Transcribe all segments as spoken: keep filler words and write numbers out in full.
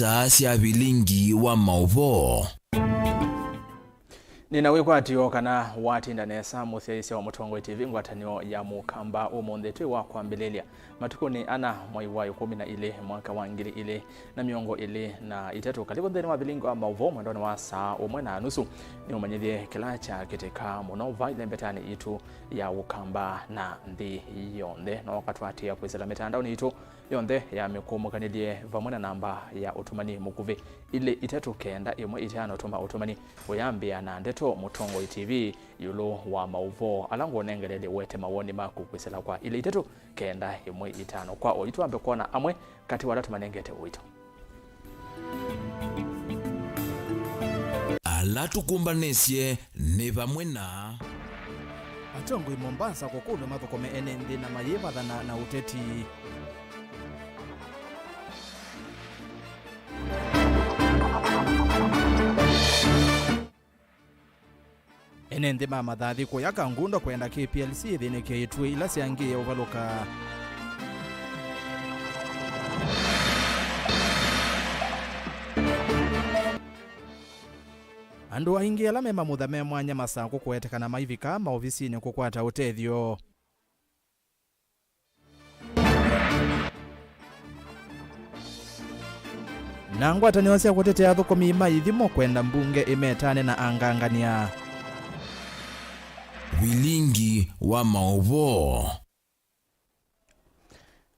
Saa sya vilingi wa maũvoo. Nĩna wĩkwatyo kana watinda nesa, mũsyaĩĩsya wa Mũtongoi T V ngwatanĩo ya Mũkamba ũmũnthĩ twĩ wa kwambĩlĩlya. Matukũnĩ ana mwai wa ĩkũmi na ilĩ mwaka wa ngili ilĩ na mĩongo ĩlĩ na itatũ, kalĩvo nthĩnĩ wa vilingi wa maũvoo mwendonĩ wa saa ũmwe na nusu, nĩũmanyĩthye kĩla kyakĩtĩka mũno vai lembetanĩ itũ ya Ũkamba na nthĩ yonthe. No ũkatũatĩĩa kwĩsĩla mĩtandaonĩ itũ yonthe ya mĩkũmũkanĩlye vamwe na namba ya ũtũmani mũkuvĩ, ilĩ itatũ kenda ĩmwe itano. Tũma ũtũmani ũyambĩa na ndeto Mũtongoi T V ĩũlũ wa maũvoo ala ngũnengele, ũete mawoni maku kwĩsĩla kwa ilĩ itatũ kenda ĩmwe itano. Kwa ũitu wambe kwona amwe katĩ wa ala tũmanengete ũito. Ala tũkũmbanĩsye nĩ vamwe na. Atongoi Mombasa kũkũlw'a mathũkũme ene nthĩ na mayĩvathana na ũteti. Ene nthĩ ma Mathathi kũya Kangundo kwenda K P L C ĩthĩnĩke ituĩ ila syangĩĩe ũvalũka. Andũ aingĩ ala me mamutha me mwanya Masakũ kũwetekana maivika maovisinĩ kũkwata ũtethyo. Na ngwatanĩo sya kũtetea athũkũmi ma ithimo kwenda mbunge ĩmetane na angangania. Vilingi wa maũvoo.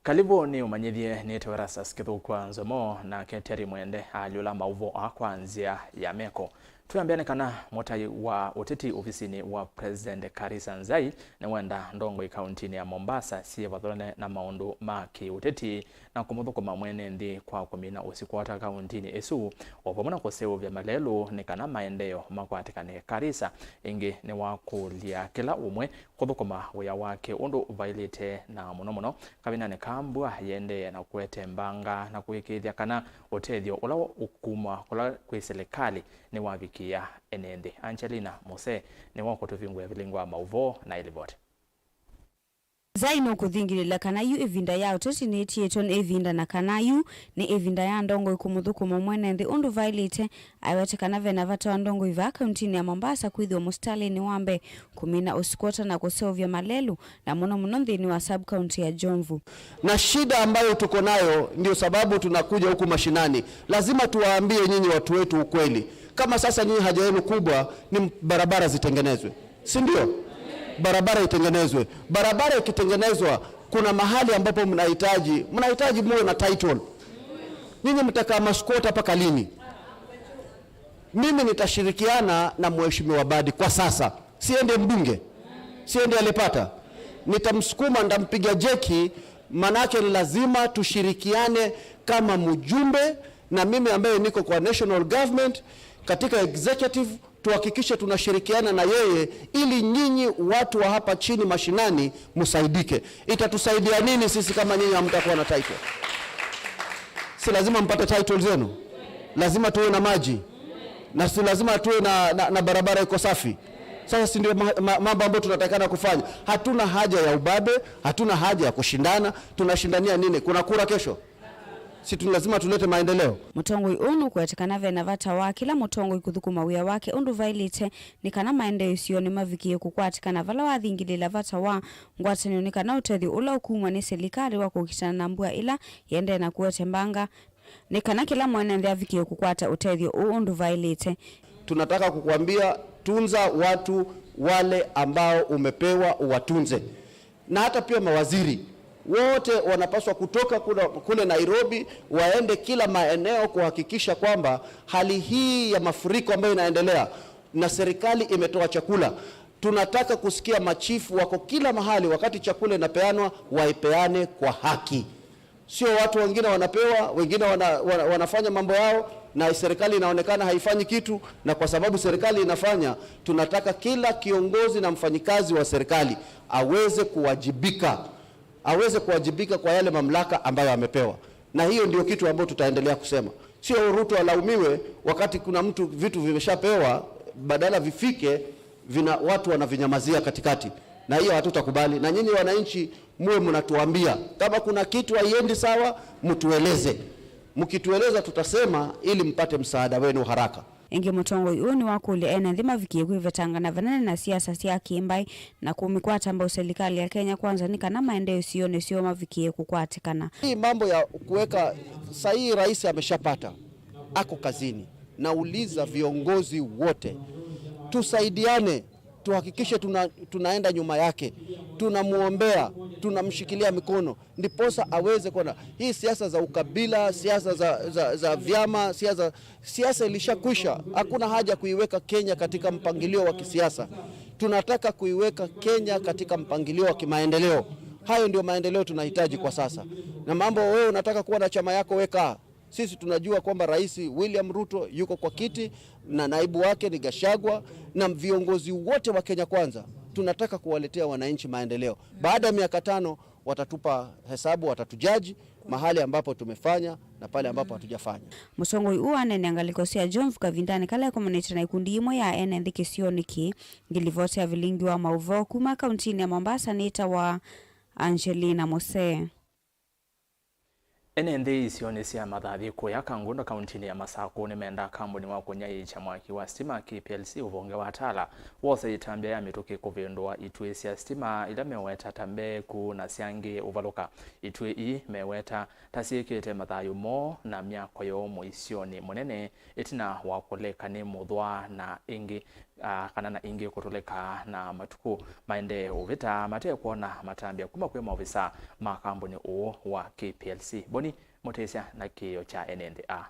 Kalĩvo nĩũmanyĩthye nĩtawa Erastus Kĩthũkwa Nzomo, nake Terry Mwende alyũla maũvoo aa kwa nzĩa ya meko. Twĩambĩa nĩ kana mũtai wa ũteti ovisinĩ wa President Karisa Nzai nĩwenda ndongoi kauntinĩ ya Mombasa syĩvathũlane na maũndũ ma kĩ-ũteti na kũmũthũkũma mwene nthĩ kwa kũmina ũsikwata kauntinĩ ĩsu, o vamwe na kũseũvya malelũ nĩ kana maendeeo makwatĩkane. Karisa ĩngĩ nĩwakũlya kĩla ũmwe kũthũkũma wĩa wake ũndũ vaĩlĩte, na mũno mũno kavindanĩ ka mbua yĩendee na kũete mbanga, na kũĩkĩĩthya kana ũtethyo ũla ũkuma kũla kwĩ silikalĩ nĩwavikĩa ene nthĩ. Angelina Mose nĩwe ũkũtũvingũĩa vilingi wa maũvoo na ĩlivoti. Nzai nũkũthingĩlĩla kana yu ĩvinda ya ũteti nĩtiĩtwe nĩ ĩvinda, na kana yu nĩ ĩvinda ya ndongoi kũmũthũkũma mwene nthĩ ũndũ vaĩlĩte. Aiweta kana vena vata wa ndongoi vaa kauntinĩ ya Mombasa kwĩthĩwa mũsitalĩnĩ wa mbee kũmina ũsikwata na kũseũvya malelũ, na mũno mũno nthĩnĩ wa sub-county ya Jomvu. Na shida ambayo tuko nayo, ndio sababu tunakuja huku mashinani. Lazima tuwaambie nyinyi watu wetu ukweli. Kama sasa nyinyi haja yenu kubwa ni barabara zitengenezwe, si ndio? Barabara itengenezwe. Barabara ikitengenezwa, kuna mahali ambapo mnahitaji, mnahitaji muwe na title. Nyinyi mtakaa maskwota mpaka lini? Mimi nitashirikiana na Mheshimiwa Badi kwa sasa. Si yeye ndiye mbunge? Si yeye ndiye alipata? Nitamsukuma, nitampiga jeki, manake ni lazima tushirikiane kama mjumbe na mimi ambaye niko kwa national government, katika executive, tuhakikishe tunashirikiana na yeye ili nyinyi watu wa hapa chini mashinani msaidike. Itatusaidia nini sisi kama nyinyi hamtakuwa na title? Si lazima mpate title zenu? Lazima tuwe na maji. Na si lazima tuwe na, na, na barabara iko safi. Sasa si ndio ma, ma, mambo ambayo tunatakana kufanya? Hatuna haja ya ubabe, hatuna haja ya kushindana. Tunashindania nini? Kuna kura kesho? Si tu lazima tulete maendeleo? Mũtongoi ũũ nũkũweta kana vena vata wa kĩla mũtongoi kũthũkũma wĩa wake ũndũ vaĩlĩte nĩ kana maendeeo isionĩ mavikĩe kũkwatĩkana vala wathingĩlĩĩla vata wa ngwatanĩo nĩ kana ũtethyo ũla ũkumw'a nĩ silikalĩ wa kũkitana na mbua ĩla yĩendee na kũete mbanga, nĩ kana kĩla mwene nthĩ avikĩe kũkwata ũtethyo ũũ ũndũ vaĩlĩte. Tunataka kukuambia, tunza watu wale ambao umepewa uwatunze. Na hata pia mawaziri wote wanapaswa kutoka kule, kule Nairobi, waende kila maeneo kuhakikisha kwamba hali hii ya mafuriko ambayo inaendelea, na serikali imetoa chakula. Tunataka kusikia machifu wako kila mahali, wakati chakula inapeanwa, waipeane kwa haki. Sio watu wengine wanapewa, wengine wana, wana, wanafanya mambo yao, na serikali inaonekana haifanyi kitu, na kwa sababu serikali inafanya, tunataka kila kiongozi na mfanyikazi wa serikali aweze kuwajibika, aweze kuwajibika kwa yale mamlaka ambayo amepewa. Na hiyo ndio kitu ambayo tutaendelea kusema. Sio Ruto alaumiwe wakati kuna mtu vitu vimeshapewa, badala vifike, vina, watu wanavinyamazia katikati. Na hiyo hatutakubali. Na nyinyi wananchi, muwe mnatuambia. Kama kuna kitu haiendi sawa, mtueleze. Mkitueleza tutasema ili mpate msaada wenu haraka. Ĩngĩ mũtongoi ũũ nĩwakũlya ene nthĩ mavikĩe kwĩvetangana vanene na siasa sya kĩmbaĩ na kũmĩkwata mbau silikalĩ ya Kenya Kwanza nĩ kana maendeeo isionĩ syoo mavikĩe kũkwatĩkana. Hii mambo ya kuweka, sahii rais ameshapata, ako kazini. Nauliza viongozi wote, tusaidiane, tuhakikishe tuna, tunaenda nyuma yake, tunamwombea, tunamshikilia mikono, ndiposa aweze kuona hii siasa za ukabila, siasa za, za, za vyama, siasa, siasa ilishakwisha. Hakuna haja kuiweka Kenya katika mpangilio wa kisiasa. Tunataka kuiweka Kenya katika mpangilio wa kimaendeleo. Hayo ndio maendeleo tunahitaji kwa sasa. Na mambo wewe unataka kuwa na chama yako, weka. Sisi tunajua kwamba Rais William Ruto yuko kwa kiti na naibu wake ni Gachagua na viongozi wote wa Kenya Kwanza. Tunataka kuwaletea wananchi maendeleo. Baada ya miaka tano, watatupa hesabu, watatujaji mahali ambapo tumefanya na pale ambapo hatujafanya. Mũtongoi ũũ aneenea ngalĩko sya Jomvu kavindanĩ kala ekomanĩte na ikundi imwe ya ene nthĩ kĩsionĩ kĩĩ. Ngilivoti ya vilingi wa maũvoo kuma kauntinĩ ya Mombasa nĩtawa Angelina Mose. Ene nthĩ isionĩ sya Mathathi kũya Kangundo kauntinĩ ya Masakũ nĩmendaa kambuni wa kũnyaĩĩkya mwaki wa sitima K P L C ũvonge wa Tala wose ĩtambya ya mĩtũkĩ kũvĩndũa ituĩ sya sitima ila meweta ta mbeeku na sya ngĩ ũvalũka. Ituĩ ii meweta ta syĩkĩte mathayũ moo na myako yoo mũisyonĩ mũnene ĩtina wa kũleka nĩ mũthwa na ĩngĩ, ah, kana na ingĩ kũtũlĩka na matukũ maendee ũvĩta mate kwona matambya kuma kwĩ maovisa ma kambuni ũũ wa K P L C. Boni Mũtĩsya na kĩĩo kya ene nthĩ a.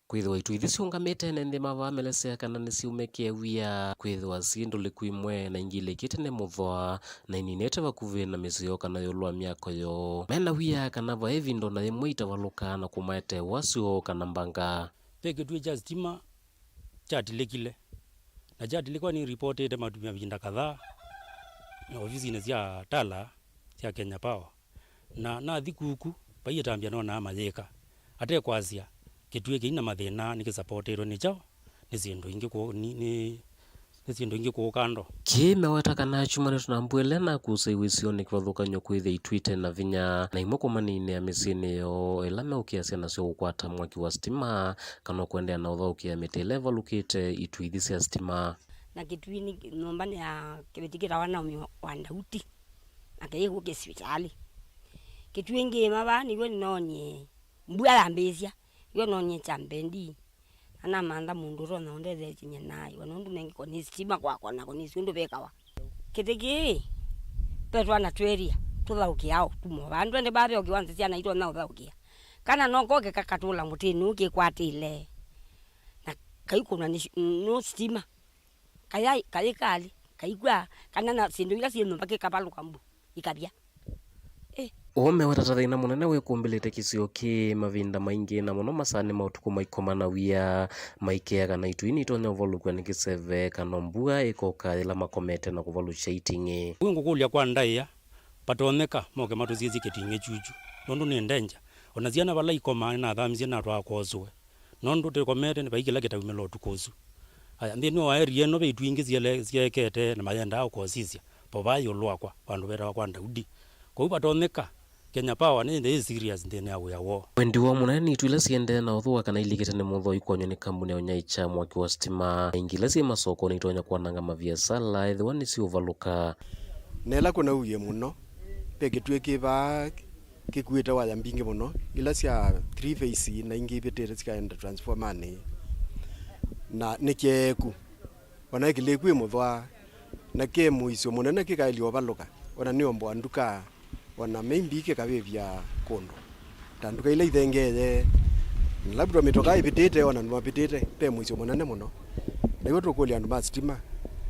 Kwĩthĩwa ituĩ ithi syũngamĩte ene nthĩ mavaa melesea kana nĩsyumĩkĩe wia kwĩthĩwa syĩ ndũlĩku imwe na ingĩ ilekĩte nĩ mũthwa na ininĩte vakuvĩ na mĩsyĩ yoo kana ĩũlũ wa myako yoo. Mena wia kana vai ĩvinda ona yĩmwe itavalũka na kũmaete wasyo kana mbanga. Ve kĩtuĩ kya sitima kyatilĩkile, na kyatilĩkwa nĩripotĩte matu mavinda kadhaa ovisinĩ sya Tala sya Kenya Power, na nathi kuku vai ĩtambya nonaa mayĩka ate kwasya kĩtuĩ kĩi na mathĩna nĩkĩsapotĩtwe nĩ kyaũ, nĩ syĩndũ ingĩ kũ-, nĩ, nĩ, nĩ syĩndũ ingĩ kũũ kando. Kĩĩ meweta kana akyumanĩtwe na mbua ĩla nakusĩiwe isionĩ kĩvathũkany'o kwĩthĩa ituĩ ite na vinya na imwe kũmaninĩa mĩsyĩnĩ yoo ĩla meũkĩa syana syoo kũkwata mwaki wa sitima kana kũendeea na ũthaũkĩa mĩtĩ ĩla ĩvalũkĩte ituĩ ithi sya sitima. Na kĩtuĩ nĩ nyũmba nĩ ya kĩveti kĩtawa Naomi wa Ndauti, na kĩyĩkũkĩ sivitalĩ. Kĩtuĩ ngĩĩma vaa nĩw'o nĩnoonie mbua yambĩĩsya, nĩw'o noonie kya mbendi. Na namantha mũndũ ũtonya ũndetheesye nyie naĩwa, nũndũ nengĩko nĩ sitima kwakwa nako nĩsĩ ũndũ vekawa. Kĩtĩ kĩĩ, ve twana twelia tũthaũkĩaa o kuma vandũ ende vaa ve o kĩwanza syana itonya ũthaũkĩa. Kana no koke kakatũla mũtĩnĩ ũũ kĩkwatĩle, na kaikũnwa nĩ, nĩ sitima. Kayai, kayĩkalĩ, kaikw'a, kana na syĩndũ ila syĩ nyũmba kĩkavalũka mbu, ikavya. Ĩ. Ũũ meweta ta thĩna mũnene wĩkũmbĩlĩte kĩsio kĩĩ mavinda maingĩ, na mũno masaanĩ ma ũtukũ maikoma na wia, maikĩa kana ituĩ nitonya ũvalũkw'a nĩ kĩseve kana mbua ĩkoka yĩla makomete na kũvalũkya iting'ĩ. Ũu ngũkũlya kwa ndaĩa, vatonyeka moke matũsisye kĩting'ĩ kyuchu, nũndũ nĩ ndenja. O na syana vala ikomaa nĩnathamisye natwaa kwa ũsũe. Nũndũ tũkomete, vai kĩla kĩtaumĩla ũtukũ ũsu. Aya, nthĩnĩ wa area ĩno ve ituĩ ingĩ syele-, syeekete na mayendaa ũkosisya vo vaa ĩũlũ wakwa, vandũ vetawa kwa Ndaudi. Kwoou vatonyeka, Kenya Power nĩ yĩ serious nthĩnĩ ya wĩa woo. Wendi woo mũnene nĩ ituĩ ila siendee na ũthũa kana ilikĩte nĩ mũthwa ikwonywa nĩ kambuni ya ũnyaĩĩkya mwaki wa sitima, na ingĩ ila syĩ masokonĩ itonya kwananga maviasala ethĩwa nĩsiũvalũka. Na ĩla kũnauie mũno, ve kĩtuĩ kĩ vaa kĩkuĩte waya mbingĩ mũno, ila sya three phase na ingĩ ivĩtĩte sikaenda transformanĩ, na nĩ kyeeku, ona kĩlĩku ĩ mũthwa, na kĩ mũisyo mũnene kĩkaĩlya ũvalũka, ona nĩomboa nduka, ona maybe kĩkavĩvya kũndũ ta nduka ila ithengee, na labda mĩtoka ĩvĩtĩte, ona nĩmavĩtĩte, ve mũisyo mũnene mũno. Naiw'o tũkũlya andũ ma sitima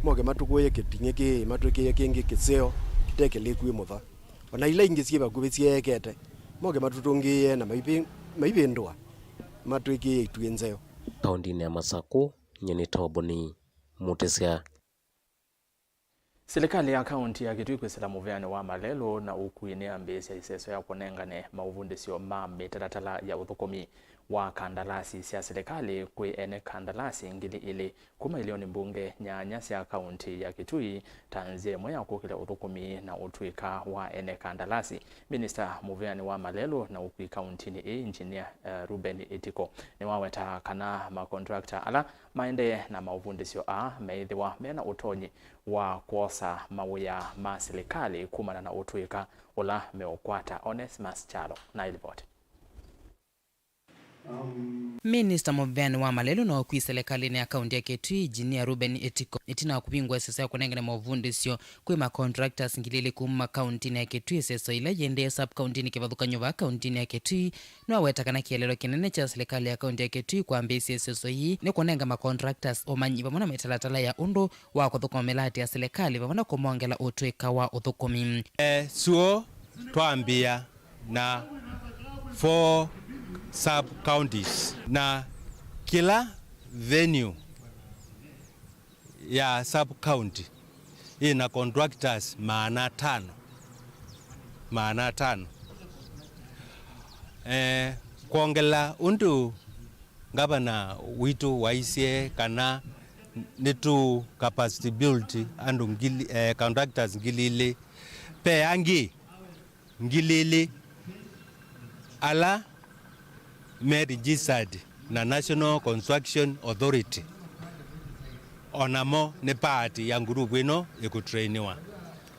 moke matũkũĩe kĩting'ĩ kĩĩ, matwĩkĩĩe kĩngĩ kĩseo kĩte kĩlĩku ĩ mũthwa. O na ila ingĩ syĩ vakuvĩ syeekete, moke matũtũngĩĩe na maivĩ-, maivĩndũa, matwĩkĩĩe ituĩ nzeo. Kaũndĩnĩ ya Masakũ, nyie nĩ Toboni Mũtĩsya. Silikalĩ ya kaũntĩ ya Kitui kwĩsĩla mũvĩanĩ wa malelũ na ũkui nĩyambĩĩsya ĩseso ya kũnengane maũvundĩsyo ma mĩtalatala ya ũthũkũmi. wa kandalasi sya silikalĩ kwĩ ene kandalasi ngili ilĩ kuma ilĩonĩ mbunge nyanya sya kaunti ya Kitui ta nzĩa ĩmwe ya kũkĩlya ũthũkũmi na ũtũĩka wa ene kandalasi. Minista mũvĩanĩ wa malelũ na ũkui kauntinĩ ĩĩ, Engineer, eh, Reuben Etiko, nĩwawetaa kana makontrakta ala maendee na maũvundĩsyo aa meĩthĩwa mena ũtonyi wa kwosa mawĩa ma silikalĩ kumana na ũtũĩka ũla meũkwata. Onesmus Kyalo na ĩlivoti. Minista mũvĩanĩ wa malelũ na ũkui silikalĩnĩ ya kaunti ya Kitui, Engineer Reuben Etiko, ĩtina wa kũvingũa ĩsesa ya kũnengane maũvundĩsyo kwĩ ma contractors ngili ilĩ kuma kauntinĩ ya Kitui, ĩsesa ĩla yĩendee sub kauntinĩ kĩvathũkany'o vaa kauntinĩ ya Kitui, nĩwaweta kana kĩeleelo kĩnene kya silikalĩ ya kaunti ya Kitui kwambĩĩsya ĩsesa ii nĩ kũnenga ma contractors ũmanyi vamwe na mĩtalatala ya ũndũ wa kũthũkũma mĩlatĩ ya silikalĩ vamwe na kũmongela ũtũĩka wa ũthũkũmi. E, suo twambĩa na four sub counties, na kĩla venue ya sub county ĩna contractors maana atano, maana atano. Eh, kwongela ũndũ ngavana witũ waisye kana nĩtũ capacity build andũ ngili, eh, contractors ngili ilĩ, ve angĩ ngili ilĩ ala me registered na National Construction Authority, o namo nĩ part ya nguruvu ĩno ĩkũtrainiwa.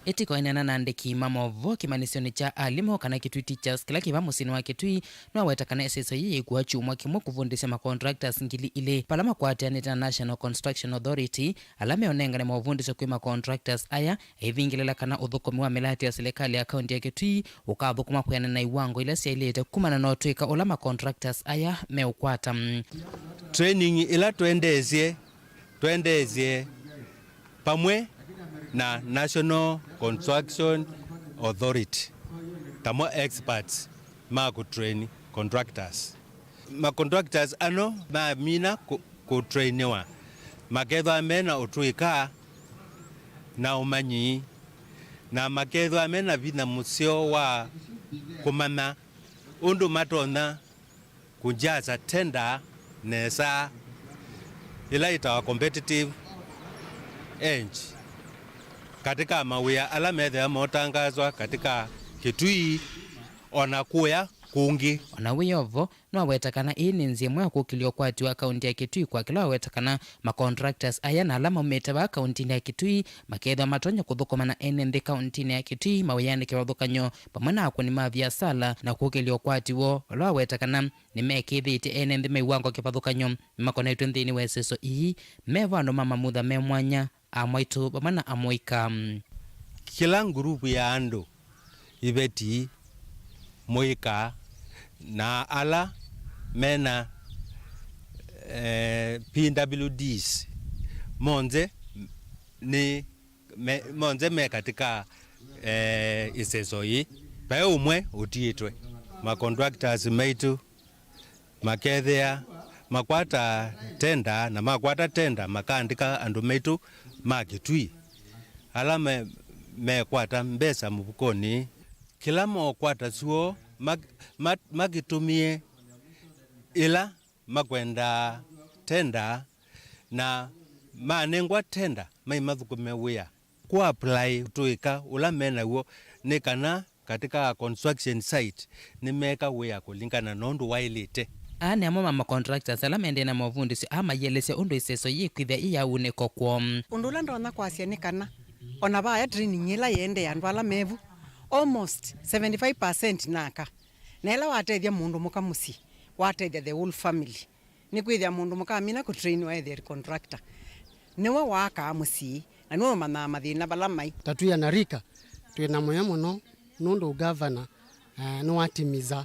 Etiko aineena na andĩki ma maũvoo kĩmanyĩsyonĩ kya alimũ kana Kitui Teachers kĩla kĩ vaa mũsyĩnĩ wa Kitui, nĩwaweta kana ĩsesa yĩĩ yĩkua kyumwa kĩmwe kũvundĩsya ma contractors ngili ilĩ vala makwatĩanĩte na National Construction Authority ala meũnengane maũvundĩsyo kwĩ ma contractors aya, aivingĩlĩla kana ũthũkũmi wa mĩlatĩ ya silikalĩ ya kaunti ya Kitui ũkathũkũma kwĩanana na iwango ila syaĩlĩte kumana na ũtũĩka ũla ma contractors aya meũkwata. Training ĩla twendeesye, twendeesye vamwe na National Construction Authority tamo experts ma kũtrain contractors. Ma contractors ano mamina kũ-, kũtrainiwa, makethwa mena ũtũĩka na ũmanyi, na makethwa mena vinya mũseo wa kũmanya ũndũ matonya kũjaza tender nesa, ĩla ĩtawa competitive edge, katika mawĩa ala methĩawa maũtangaswa katika Kitui, o na kũya kũngĩ. O na wĩ o vo, nĩwaweta kana ĩĩ nĩ nzĩa ĩmwe ya kũkĩlya ũkwati wa kaunti ya Kitui kwa kĩla waweta kana ma contractors aya na ala maumĩte vaa kauntinĩ ya Kitui makethĩwa matonya kũthũkũma na ene nthĩ kauntinĩ ya Kitui mawĩanĩ kĩvathũkany'o vamwe na akũni ma viasala na kũkĩlya ũkwati woo, vala waweta kana nĩmekĩthĩtye ene nthĩ me iwango kĩvathũkany'o nĩmakonetw'e nthĩnĩ wa ĩseso ii me vandũ ma mamutha me mwanya, amwaitũ vamwe na amũika. Kĩla nguruvu ya andũ iveti, mũika, na ala mena, eh, P W Ds monthe nĩ me, monthe me katika, eh, ĩseso yĩĩ. Vai ũmwe ũtiĩtwe. Ma contractors maitũ makethĩa makwata tenda, na makwata tenda makaandĩka andũ maitũ ma Kitui ala me, mekwata mbesa mũvukonĩ. Kĩla mokwata syoo ma, ma, makĩtũmĩe ĩla makwenda tenda, na manengwa tenda maimathũkũme wĩa. Kũ apply ũtũĩka ũla menaw'o nĩ kana katika construction site nĩmeka wĩa kũlingana na ũndũ waĩlĩte. Aa nĩ amwe ma ma contractors ala maendee na movundĩsyo aa maielesya ũndũ ĩseso yĩkwĩthĩa ĩ ya unĩko kwoo. Ũndũ ũla ndonya kwasya nĩ kana ona vaya training ĩla yĩendee andũ ala mevu, almost seventy-five percent naka. Na ĩla watethya mũndũ mũka mũsyĩ, watethya the whole family. Nĩkwĩthĩa mũndũ mũka amina kũtrainiwa ethĩe contractor, nĩwe waakaa mũsyĩ, na nĩwe ũmanyaa mathĩna vala mai. Ta twĩ anarika, twĩ na mũyo mũno nũndũ gavana, eh, nĩwatimiza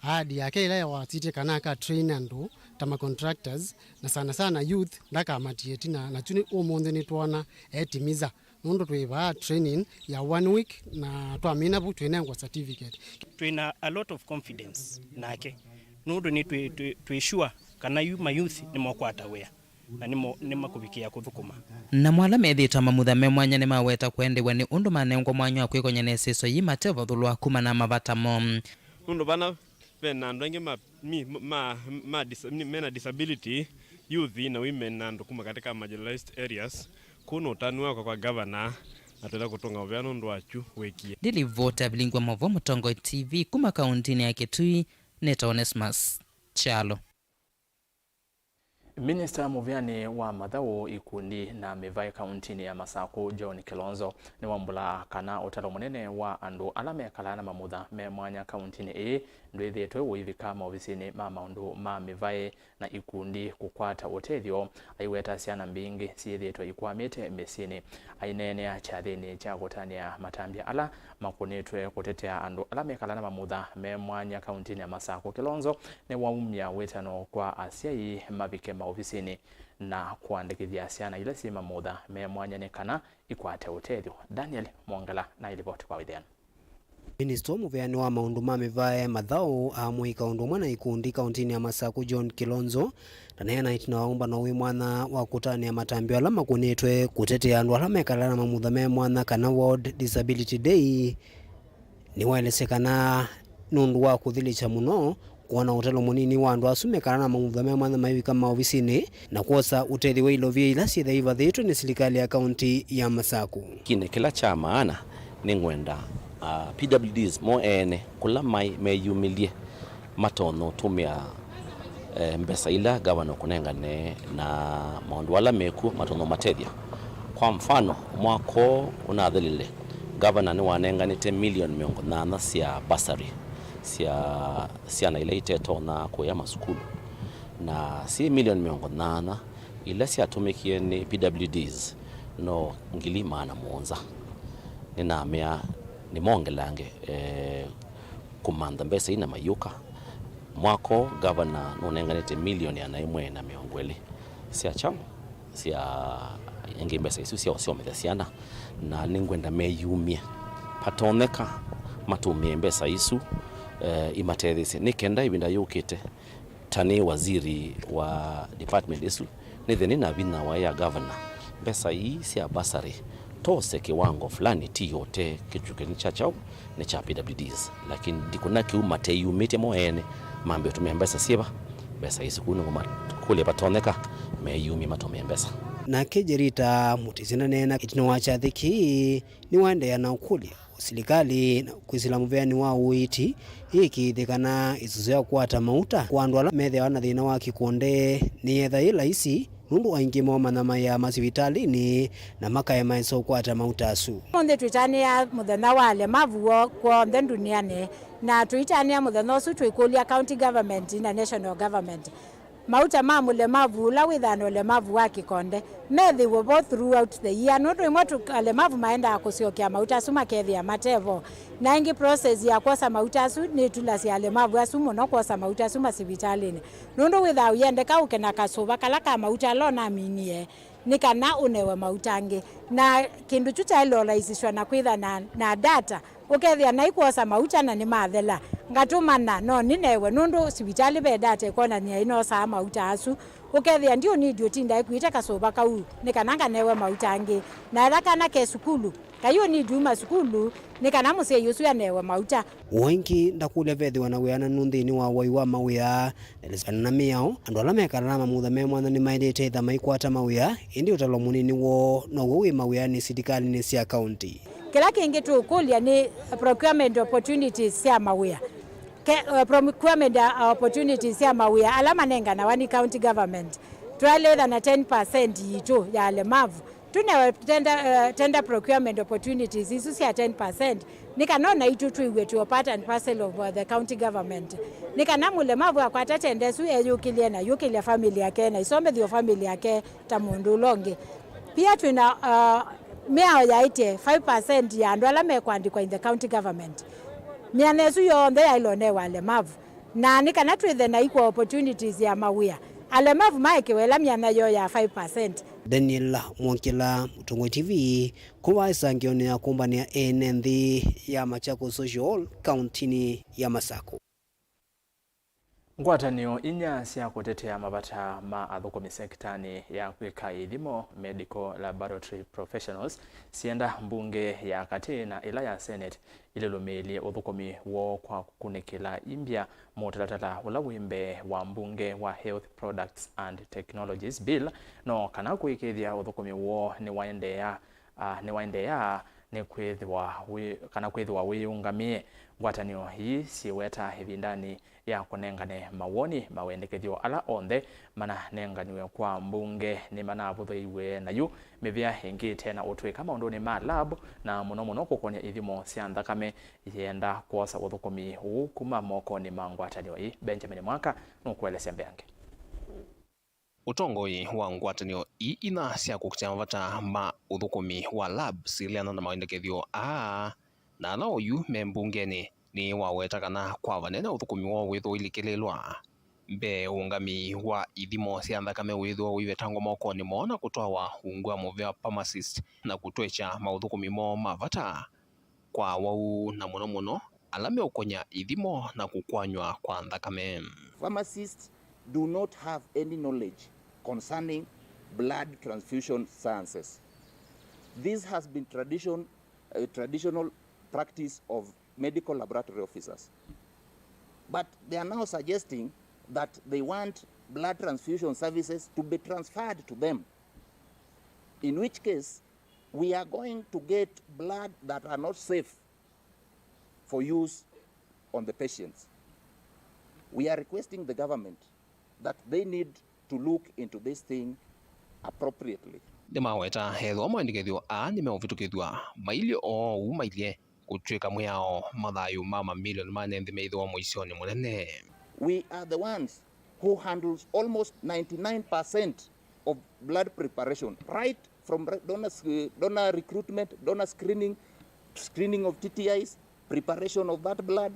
ahadi yake ĩla wasitye kana akatrain andũ ta ma contractors, na sana sana youth, ndakamatie ĩtina, na kyu nĩ ũmũnthĩ nĩtwona etimiza. Nũndũ twĩ vaa training ya one week, na twamina vu twĩnengwa certificate. Twĩna a lot of confidence nake, nũndũ nĩ twĩ, twĩ, twĩ sure kana yu ma youth nĩmokwata wĩa na nĩmo, nĩmakũvikĩa kũthũkũma. Namo ala methĩĩtwe mamutha me mwanya nĩmaweta kwendeew'a nĩ ũndũ manengwa mwanya wa kwĩkony'a na ĩseso yĩĩ mateũvathũlwa kumana na mavata moo. Nũndũ vana Ve na andũ aingĩ ma, mi, ma, ma dis-, mena disability, youth na women na andũ kuma katika marginalized areas. Kũu nĩ ũtanu wakwa kwa governor, atwĩla kũtũnga ũvea nũndũ wa kyu wĩkie. Ndilivota vilingwa mavo Mũtongoi T V kuma kauntinĩ ya Kitui, nĩtawa Onesmus Kyalo. Minista mũvĩanĩ wa mathaũ, ikundi na mĩvaĩ kauntinĩ ya Masakũ, John Kilonzo, nĩwambũla kana ũtalo mũnene wa andũ ala mekalaa na mamutha me mwanya kauntinĩ ĩĩ ndwĩthĩĩtwe ũivika maovisinĩ ma maũndũ ma mĩvaĩ na ikundi kũkwata ũtethyo, aiweta syana mbingĩ syĩthĩĩtwe ikwamĩte mĩsyĩnĩ. Aineenea kyathĩnĩ kya kũtanĩa matambya ala makũnĩtwe kũtetea andũ ala mekalaa na mamutha me mwanya kauntinĩ ya Masakũ, Kilonzo nĩwaumya wĩtano kwa asyai mavike maovisinĩ na kũandĩkĩthya syana ila syĩ mamutha me mwanya nĩ kana ikwate ũtethyo. Daniel Mwongela na ilivoti kwa wĩthĩano. Minista mũvĩanĩ wa maũndũ ma mĩvaĩ, mathaũ, amũika ũndũ ũmwe na ikundi kauntinĩ ya Masakũ, John Kilonzo, ndaneena ĩtina wa ũmbano wĩ mwanya wa kũtanĩa matambya ala makũnĩtwe kũtetea andũ ala mekalaa na mamutha me mwanya kana World Disability Day. Nĩwaelesya kana nũndũ wa kũthilĩkya mũno kwona ũtalo mũnini wa andũ asu mekalaa na mamutha me mwanya maivika maovisinĩ na kwosa ũtethyo wa ilovia ila syĩthĩwa ivathĩtwe nĩ silikalĩ ya kaunti ya Masakũ. Kĩndũ kĩla kya maana nĩngwenda, ah, P W Ds mo ene kũla maĩ meyumĩlye matonya ũtũmĩa, eh, mbesa ila gavana ũkũnengane na maũndũ ala mekuo matonya ũmatethya. Kwa mfano, mwaka ũũ ũnathelile, gavana nĩwanenganĩte milioni mĩongo nyanya sya bursary sya syana ila itetonya kũya masukulu, na syĩ milioni mĩongo nyanya ila syatũmĩkie nĩ P W Ds no ngili maana mũonza. Nĩnamea nĩmongelange, eh, kũmantha mbesa ina mayũka. Mwaka ũũ, gavana nũnenganĩte milioni ana ĩmwe na mĩongo ĩlĩ sya kyaũ sya ĩngĩ mbesa isu sya ũsomethya syana, na nĩngwenda meyumye patonyeka matũmĩe mbesa isu, eh, imatetheesye nĩ kenda ĩvinda yũkĩte ta nĩ waziri wa department ĩsu, nĩthĩe nĩ na vinya wa ya governor, mbesa ii sya bursary tose kĩwango fulani ti yote kĩtukĩnĩ kya kyaũ nĩ kya P W Ds, lakini ndikũna kĩu mateyumĩtye mo ene mambie ũtũmĩa mbesa syĩva, mbesa isu kũu nĩngũmakũlya vatonyeka meyumye matũmĩe mbesa. Nake Jerita Mũtĩsĩ ndaneena ĩtina wa kyathĩ kĩĩ, nĩwaendeea na ũkũlya o silikalĩ na kwĩsĩla mũvĩanĩ wa ũiiti ĩĩkĩĩthye kana ĩsuso ya kũkwata mauta kwa andũ ala methĩawa na thĩna wa kĩkonde nĩyetha yĩ laisi, nũndũ aingĩ moo manyamaĩaa masivitalĩnĩ na makaemaĩsa ũkwata mauta asu. Ũmũnthĩ twĩtanĩa mũthenya wa alemavu wo-, kw'onthe ndunianĩ, na tũitanĩa mũthenya ũsu tũikũlya county government na national government. Mauta ma mũlemavu ũla wĩthaa na ũlemavu wa kĩkonde methĩwe vo throughout the year, nũndũ ĩmwe tũ-, alemavu maendaa kũsyokea mauta asu makethĩa mate vo. Na ĩngĩ, process ya kwosa mauta asu nĩtulasya alemavu asu mũno kwosa mauta asu masivitalĩnĩ, nũndũ wĩthaa ũyendeka ũke na kasũva kala ka mauta ala ũnaminie nĩ kana ũnewe mauta angĩ. Na kĩndũ kyu kyaĩle ũlaisĩsw'a na kwĩtha na, na data. Ũkethĩa naĩ kwosa mauta na nĩmathela, ngatũmana, no nĩnewe, nũndũ sivitalĩ ve data ĩkwonany'a ĩnosaa mauta asu. Ũkethĩa ndiũnidi ũtinda ĩkuĩte kasũva kau nĩ kana nganewe mauta angĩ, na ethĩwa kana ke sukulu, kaiũ nĩndiuma sukulu nĩ kana mũsyai ũsu anewe mauta. O ĩngĩ, ndakũlya vethĩwa na wĩananu nthĩnĩ wa wai wa mawĩa, na ĩlĩsĩkana na mĩao, andũ ala mekalaa na mamutha me mwanya nĩmaĩlĩte ĩtha maikwata mawĩa, ĩndĩ ũtalo mũnini woo now'o wĩ mawĩanĩ silikalĩnĩ sya kaunti. Kĩla kĩngĩ tũũkũlya nĩ procurement opportunities sya mawĩa. Ke, uh, procurement, uh, opportunities sya mawĩa ala manenganawa nĩ county government. Twaĩlĩtha na ten percent yitũ ya alemavu. Tũnewe tender, uh, tender procurement opportunities isu sya ten percent. Nĩ kana o naitũ twĩw'e twĩ o part and parcel of, uh, the county government. Nĩ kana mũlemavu akwata tender ĩsu eyũkĩlye na yũkĩlya family yake na isomethye o family yake ta mũndũ ũla ũngĩ. Pia twĩna, uh, mĩao yaĩtye five percent ya andũ ala mekwandĩkwa in the county government. Mĩanya ĩsu yonthe yaĩle ũnewa alemavu. Na nĩ kana twĩthe na equal opportunities ya mawĩa, alemavu maekewe ĩla myanya yoo ya five percent. Daniel Mwongela, Mũtongoi T V, kuma ĩsangĩonĩ ya kũmbanĩa ene nthĩ ya Machakos Social Hall, kauntinĩ ya Masakũ. Ngwatanĩo inya sya kũtetea mavata ma athũkũmi sekitanĩ ya kwĩka ithimo, medical laboratory professionals, syenda mbunge ya katĩ na ĩla ya Senate ilũlũmĩĩlye ũthũkũmi woo kwa kũkunĩkĩla imbya mũtalatala ũla wĩ mbee wa mbunge wa Health Products and Technologies Bill, no kana kũĩkĩĩthya ũthũkũmi woo nĩwaendeea, a, nĩwaendeea nĩ kwĩthĩwa wĩ, kana kwĩthĩwa wĩyĩũngamĩe. Ngwatanĩo ii syĩweta ĩvindanĩ ya kũnengane mawoni, mawendekethyo ala onthe mananenganiwe kwa mbunge nĩmanavũthũiwe, na yu mĩvĩa ĩngĩ ĩte na ũtwĩka maũndũnĩ ma lab, na mũno mũno kũkony'a ithimo sya nthakame, yĩenda kwosa ũthũkũmi ũũ kuma mokonĩ ma ngwatanĩo ii. Benjamin Mwaka nũkũelesya mbeange. Ũtongoi wa ngwatanĩo ii inya sya kũkitĩa mavata ma ũthũkũmi wa lab sileana na mawendekethyo aa, na ala oyu me mbungenĩ nĩwaweta kana kwa vanene ũthũkũmi woo wĩthĩwa ũilikĩlĩlwa mbee, ũũngami wa ithimo sya nthakame wĩthĩwa ũivetangwa mokonĩ moo na kũtwawa ungu wa mũvĩa pharmacist na kũtwekya maũthũkũmi moo ma vata kwa awau, na mũno mũno ala meũkony'a ithimo na kũkwanywa kwa nthakame. Pharmacists do not have any knowledge concerning blood transfusion sciences. This has been tradition, a traditional practice of medical laboratory officers. But they are now suggesting that they want blood transfusion services to be transferred to them, in which case we are going to get blood that are not safe for use on the patients. We are requesting the government that they need to look into this thing appropriately. Nĩmaweta ethĩwa maendekethyo aa nĩmeũvĩtũkĩthw'a, mailye oou mailye kũtw'ĩka mwĩao mathayũ ma mamilioni ma nthĩ meithĩwa mũisyonĩ mũnene. We are the ones who handles almost ninety-nine percent of blood preparation, right from re-, donor, uh, donor recruitment, donor screening, screening of T T Is, preparation of that blood,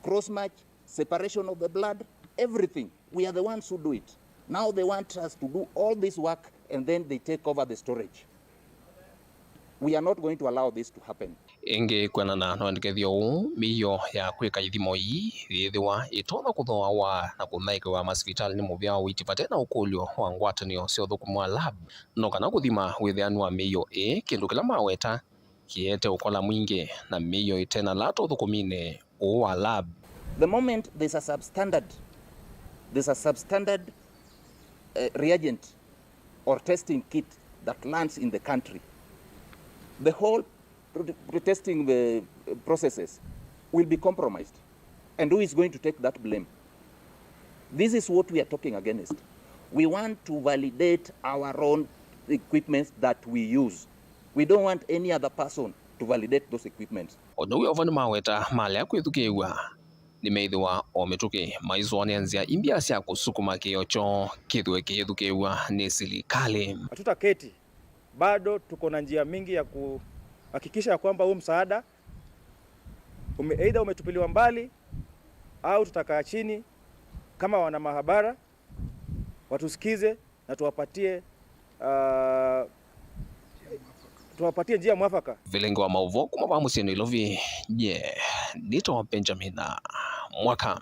cross match, separation of the blood, everything. We are the ones who do it. Now they want us to do all this work and then they take over the storage. We are not going to allow this to happen. Ĩngĩ, kwĩanana na wendekethyo ũũ, mĩio ya kwĩka ithimo ii yĩthĩwa ĩtonya kũthooawa na kũthaĩkĩwa masivitalĩ nĩ mũvĩa wa ũiiti vate na ũkũlyo wa ngwatanĩo sya ũthũkũmi wa lab, no kana kũthima wĩthĩanu wa mĩio ĩĩ, kĩndũ kĩla maweta kĩete ũkola mwingĩ na mĩio ĩte na lata ũthũkũminĩ ũũ wa lab. The moment there's a substandard, there's a substandard, uh, reagent or testing kit that lands in the country, the whole pro-, testing the, uh, processes will be compromised. And who is going to take that blame? This is what we are talking against. We want to validate our own equipments that we use. We don't want any other person to validate those equipments. O na wĩ o vo nĩmaweta malea kwĩthukĩĩw'a, nĩmeĩthĩwa o mĩtũkĩ maisũanĩa nzĩa imbya sya kũsukuma kĩĩo kyoo kĩthĩwe kĩyĩthukĩĩw'a nĩ silikalĩ. Hatutaketi, bado tuko na njia mingi ya kuhakikisha ya kwamba huu msaada ume-, either umetupiliwa mbali au tutakaa chini kama wana mahabara watusikize na tuwapatie, ah, tuwapatie njia mwafaka. Vilingi wa maũvoo kuma vaa mũsyĩ Nairobi, nye nĩtawa Benjamin Mwaka.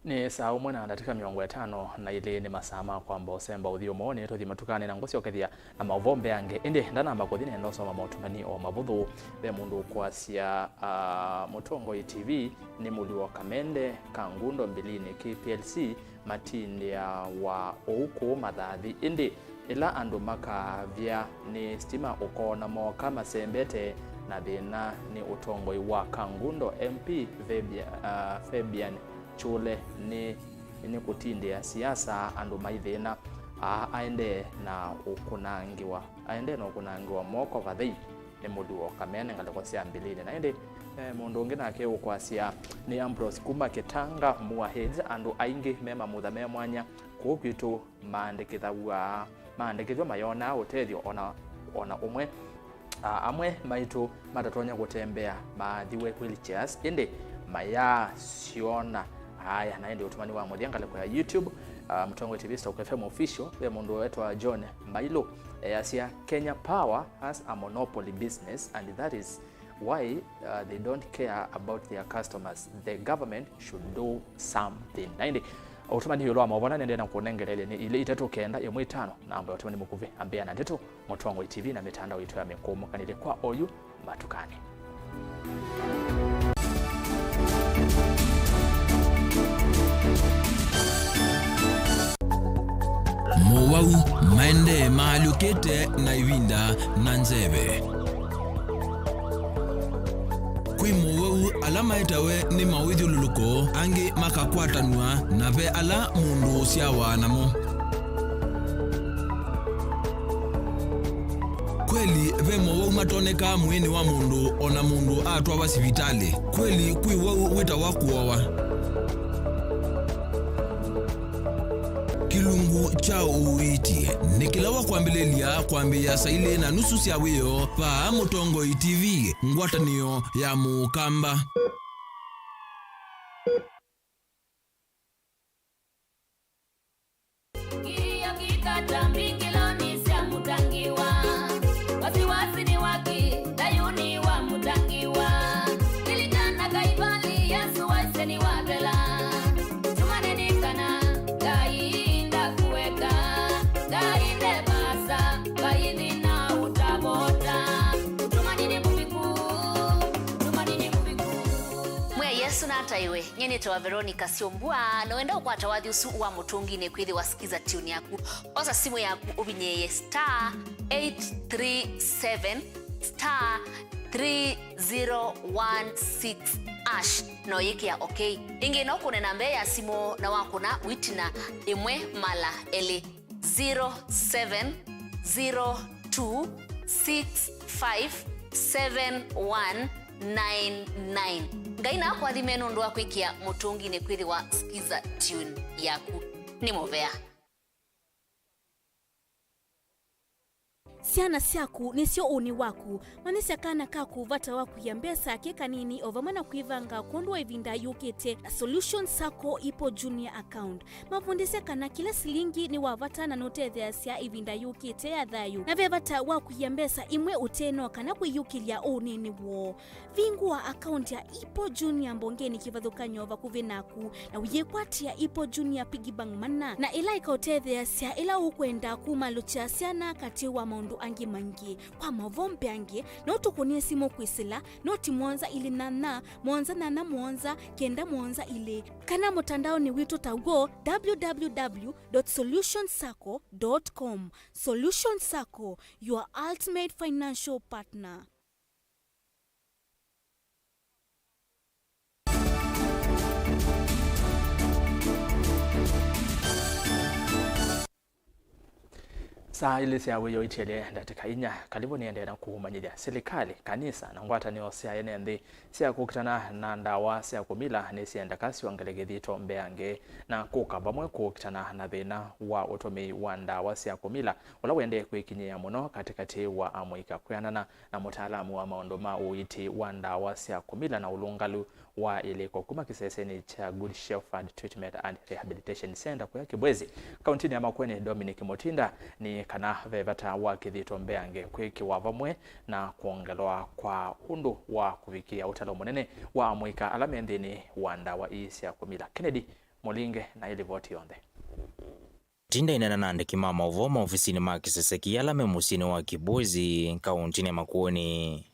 Nĩ saa ũmwe na ndatĩka mĩongo ĩtano na ilĩ, nĩ masaa ma kwamba ũsemba ũthyũmũonĩ. Tũthi matukani na ngũsyokethya na maũvoo mbeange, ĩndĩ ndanamba kũthi nenda ũsoma motungani o mavũthũ. Ve mũndũ ũkwasya, ah, Mũtongoi T V nĩ mũlwi wa Kamende, Kangundo Mbilini, K P L C matindĩawa ũu kũu Mathathi, ĩndĩ ĩla andũ makavya nĩ sitima ũkoona mooka masembete na thĩna nĩ ũtongoi wa Kangundo M P Fabia-, ah, Fabian Chule nĩ, nĩ kũtindĩa siasa andũ maithĩna. Aa aendee na ũkũnangĩwa, aendee na ũkũnangĩwa moko vathei nĩ mũlwi wa Kamene ngalĩko sya Mbilini. Na ĩndĩ, eh, mũndũ ũngĩ nake ũkwasya nĩ Ambrose kuma Kitanga, Mua Hills, andũ aingĩ me mamutha me mwanya kũu kwitũ maandĩkĩthaw'a, maandĩkĩthw'a mayonaa ũtethyo ona, ona ũmwe. A, amwe maitũ matatonya kũtembea maathiwe wheelchairs, ĩndĩ mayaasyona. Aya, na ĩndĩ ũtũmani wa mũthya ngalĩko ya YouTube, a, Mũtongoi T V Stock F M Official, ve mũndũ wetwa John Mbailũ easya, Kenya Power has a monopoly business and that is why, uh, they don't care about their customers. The government should do something. Na ĩndĩ, ũtũmani ĩũlũ wa maũvoo nĩendee na kũnengeleelya nĩ ilĩ itatũ kenda ĩmwe itano, namba ya ũtũmani mũkuvĩ, ambĩa na ndeto, Mũtongoi T V na mĩtandao itũ ya mĩkũũmũkanĩlye kwa oyu matukanĩ. Mowau maendee maalyũkĩte na ĩvinda na nzeve. Kwĩ mowau ala maetawe nĩ mawĩthyũlũlũko, angĩ makakwatanw'a, na ve ala mũndũ ũsyawa namo. Kweli, ve mowau matonekaa mwĩĩnĩ wa mũndũ o na mũndũ atwawa sivitalĩ. Kweli, kwĩ wau wĩtawa kũowa. Kĩlungu kya ũiiti nĩ kĩla wa kwambĩlĩlya kwambĩĩa saa ilĩ na nusu sya wĩoo vaa Mũtongoi T V, ngwatanĩo ya Mũkamba. Kĩio kĩkata mbingĩlonĩ sya mũtangiwa. Wasiwasi ni waki, thayuni wa mũtangiwa. Lilikana Kaivali, Yesu waisye nĩwathela. Tũmane nĩ kana Ngai ndakueka, Ngai ndevasa, Ngai thĩna ũtavota. Ũtũmani nĩ mũviku, ũtũmani nĩ mũviku. Mwĩa Yesu nataiwe. Nyie nĩtawa Veronica Syombua, na wenda ũkwata wathi ũsu wa mũtũnginĩ kwĩthĩwa Skiza Tune yaku. Osa simũ yaku ũvinyĩĩe star eight three seven star three zero one six hash, na ũyĩkĩa okay. Ĩngĩ no kũnena mbee ya simũ na wakũna wĩtina ĩmwe mala elĩ. Zero seven zero two six five seven one nine nine. Ngai nakũathime nũndũ wa kwĩkĩa mũtũnginĩ kwĩthĩwa Skiza Tune yaku. Nĩ mũvea. Syana syaku nĩsyo ũnĩ waku. Manyĩsya kana kaku vata wa kũia mbesa ke kanini o vamwe na kwĩvanga kwondũ wa ĩvinda yũkĩte na Solution Sacco Ipo Junior Account. Mavundĩsye kana kĩla silingi nĩ wa vata na nũtetheeasya ĩvinda yũkĩte ya thayũ, na ve vata wa kũia mbesa imwe ũteno kana kwĩyũkĩlya ũnĩnĩ woo. Vingũa akaunti ya Ipo Junior mbongenĩ kĩvathũkany'o vakuvĩ naku, na ũyĩkwatĩa Ipo Junior Piggy Bank mana, na ĩla ĩkaũtetheeasya ĩla ũkwenda kumalũkya syana katĩ wa maũndũ angĩ maingĩ. Kwa maũvoo mbeange, no tũkũnĩe simũ kwĩsĩla noti mũonza ilĩ nyanya, mũonza nyanya mũonza, kenda mũonza ilĩ, kana mũtandaonĩ witũ ta w'o, w w w dot solution sacco dot com. Solution Sacco, your ultimate financial partner. Saa ilĩ sya wĩoo itielye ndatĩka inya. Kalivũ nĩendee na kũmanyĩthya. Silikalĩ, kanisa, na ngwatanĩo sya ene nthĩ sya kũkitana na ndawa sya kũmila nĩsyendeka syongele kĩthito mbeange na kũka vamwe kũkitana na thĩna wa ũtũmĩi wa ndawa sya kũmila ũla ũendee kwĩkinyĩĩa mũno katĩkatĩ wa amũika. Kwĩanana na mũtaalamu wa maũndũ ma ũiiti wa ndawa sya kũmila na ũlũngalu wa ilĩko kuma kĩsesenĩ kya Good Shepherd Treatment and Rehabilitation Center kũya Kibwezi, kauntinĩ ya Makueni, Dominic Mutinda, nĩ kana ve vata wa kĩthito mbeange kwĩkĩwa vamwe na kwongelwa kwa ũndũ wa kũvikĩa ũtalo mũnene wa amũika ala me nthĩnĩ wa ndawa ii sya kũmila. Kennedy Mũlinge na ĩlivoti yonthe. Tinda ĩneena na andĩki ma maũvoo maovisinĩ ma kĩsese kĩĩ ala me mũsyĩnĩ wa Kibwezi, kaũntinĩ ya Makueni.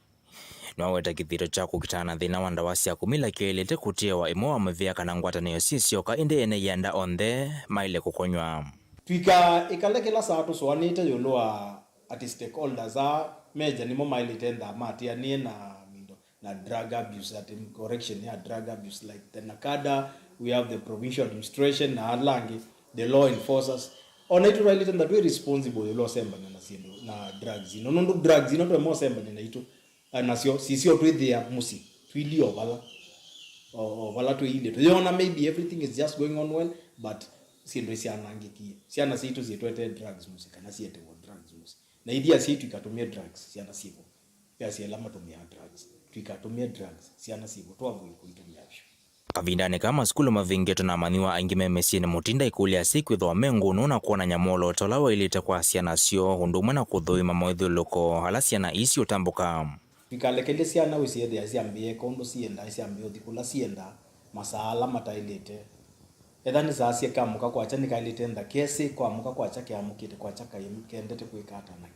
Nĩwaweta kĩthito kya kũkitana na thĩna wa ndawa sya kũmila kyaĩlĩte kũtĩawa ĩmwe wa mĩvĩa kana ngwatanĩo syĩ syoka, ĩndĩ ene ianda onthe maĩle kũkonyw'a. Twika ĩkale kĩla saa tũsũanĩte ĩũlũ wa atĩ stakeholders aa meja nĩmo maĩlĩte nthaa matĩanĩe na mindo na drug abuse, at correction ya drug abuse, like the NACADA, we have the provincial administration, na ala angĩ, the law enforcers. Ona itũ twaĩlĩte ntha twĩ responsible ĩũlũ ũsembany'a na syĩndũ, na drugs ino. Nũndũ drugs ino twema ũsembany'a naitũ, a, nasyo, sisyo twĩthĩa mũsyĩ, twĩli o vala, o, o vala twĩilye. Tũyona maybe everything is just going on well, but syĩndũ isyanangĩkie. Syana sitũ syĩtwetee drugs mũsyĩ, kana syetewa drugs mũsyĩ. Na ithyĩ asyai tũikatũmĩe drugs, syana syĩvo. Ve asyai ala matũmĩaa drugs. Tũikatũmĩe drugs, syana syĩvo, tũavoid kũitũmĩa vyũ. Kavindanĩ kaa masukulu mavingĩtwe na amanyĩw'a aingĩ me mĩsyĩnĩ, Mutinda aikũlya asyai kwĩthĩwa me ngũnũ na kwonany'a mwolooto ũla waĩlĩte kwa syana syoo, ũndũ ũmwe na kũthũima mawĩthyũlũlũko ala syana ii siũtambũka. Tũikalekelye syana ũsyĩthĩa syambĩĩe eka ũndũ siendaa, syambĩĩe ũthi kũla siendaa masaa ala mataĩlĩte. Etha nĩ saa sya kĩamũka kwakya, nĩkaĩlĩte ntha kesĩ kwamũka kwakya keamũkĩte kwakya kaĩ kendete kwĩka ata na,